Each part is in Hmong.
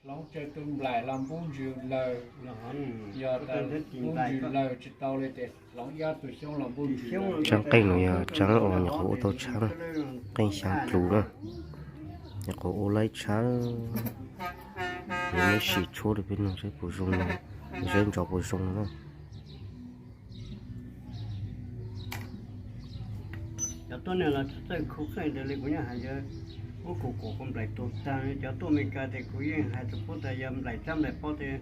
Hloov tsawg tus nplaim los npub ntsws lawm, yog tas npub ntsws lawm tsis tau li ces hloov ob tug xyoob los npub ntsws lawm. Tsaab qeej no yog tsaab uas nyuam qhuav ua tau tshab na, qeej xyaa dlus na, nyuam qhuav ua laib tshab. Neb sim tshuab rau peb noog saib puas zoo no, saib ntsos puas zoo no na. Cov tuaj no los txawj khu qeej ntawd li kuv yeej hais, yog ub kuv kuam kuv nplaim tuag tag. Cov tuaj Amelikas ces kuv yeej hais rau puab tas yog nplaim tsab nplaim pob ces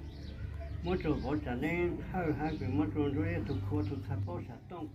muab rua vauv tsam neb hawj hab kws muab rua ntsuab ib tug khu tug txha paub sam tooj.